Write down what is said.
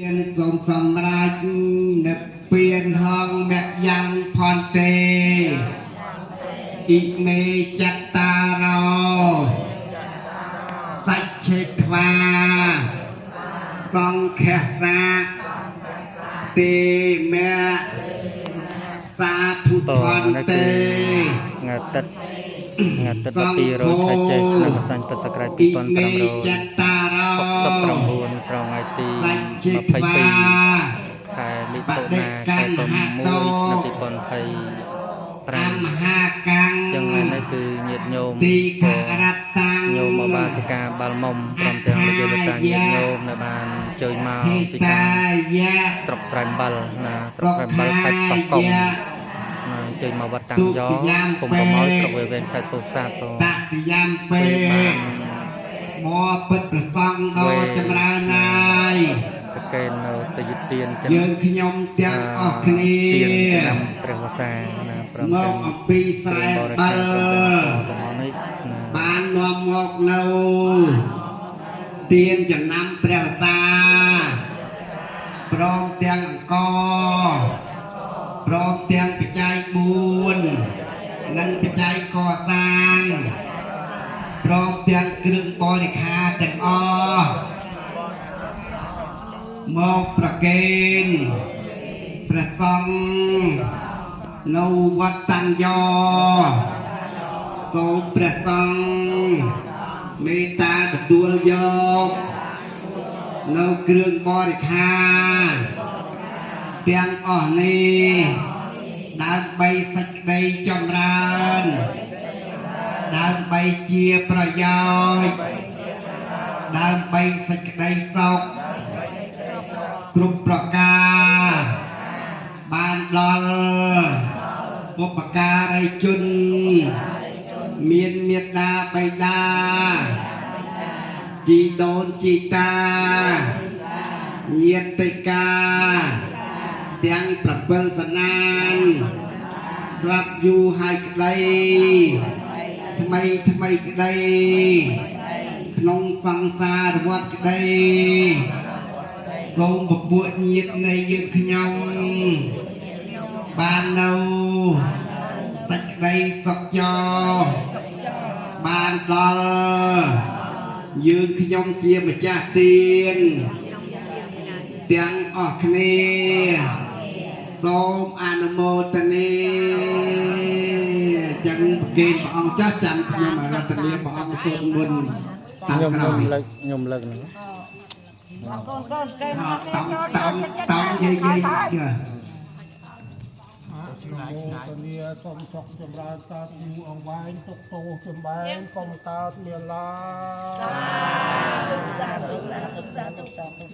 មានសូមសម្រេចនិព្វានហងមយ៉ាងផន្ទេអ៊ិមេចតារោសច្ឆេថ្វាសង្ឃសាទេមៈសាធុ ត ធន្ នេះ ទេ គឺថ្ងៃអាទិត្យថ្ងៃអាទិត្យ12រោចខែចេសឆ្នាំម្សាញ់ពុទ្ធសករាជ អ៊ិមេចតារោ 2569ត្រង់ថ្ងៃទី សច្ឆេថ្វា 22ខែមិថុនាខែកុម្ភៈឆ្នាំ2025 អមហាកាំង ចឹងថ្ងៃនេះគឺញាតិញោម ទីខ ក៏ រតាំង ញោមអបាសិកាបាល់មុំព្រមទាំងលោកយាយលោកតាញាតិញោមនៅបានអញ្ជើញមក ហេ ពី តា ខាង យៈ ស្រុកត្រែមបាល់ណាស្រុ សុ កត្រែមបាល់ ខា ខេត្តកោះកុង យៈ ណាអញ្ជើញមកវត្តតាំង ទុ យ៉ តិយាម ភូមិ ពេ ប្រមោយស្រុកវែវែនខេត្តពោធិ៍សាត់ក៏ តតិយាមពេ គឺបាន មកពិតប្រសងដ៏ចម្រើនណាយ ប្រកេននៅតយទានចិន យើងខ្ញុំទាំងអស់គ្នា ទានឆ្នាំព្រះវស្សាណាព្រម មក ទាំង អំពីស្រែ បរិ បា ក្ខារ ល ព្រមទាំងអស់នេះណា បាននាំមកនៅទានចំណាំព្រះវស្សាព្រមទាំងអង្គព្រមទាំងបច្ច័យ4និងបច្ច័យកសាងព្រមទាំងគ្រឿងបរិក្ខារទាំងអស់មកប្រគេនព្រះសង្ឃនៅវត្តតាំងយ៉សូមព្រះសង្ឃមេត្តាទទួលយកនៅគ្រឿងបរិក្ខារទាំងអស់នេះដើម្បីសេចក្តីចម្រើនដើម្បីជាប្រយោជន៍ដើម្បីសេចក្តីសុខគ្រប់ប្រការបានដល់បុព្វការីជន មានមេត្តាបិតាជីដូនជីតាញាតិកាទាំង7សណានស្លាប់យូរហើយក្តីថ្មីថ្មីក្តីក្នុងសង្សារវដ្តក្តីសូមពពួកញាតិនៃយើងខ្ញុំបាននៅសេចក្តីសុខចោបានដល់យើងខ្ញុំជាម្ចាស់ទានទាំងអស់គ្នាសូមអនុមោទនាចឹងប្រគេនព្រះអង្គចាស់ចាំខ្ញុំអរតនាព្រះអង្គសូមមុនតាម ខ្ញុំ ក្រោយ ខ្ញុំលើកខ្ញុំលើកហ្នឹង កូនកូនកែ តោតោតោយាយយាយចា នមោទនាសូមសុខចម្រើនតាយូរអង្វែងទុកទោសចម្បែងកុំកើតមានឡើយ សាធុសាធុសាធុ។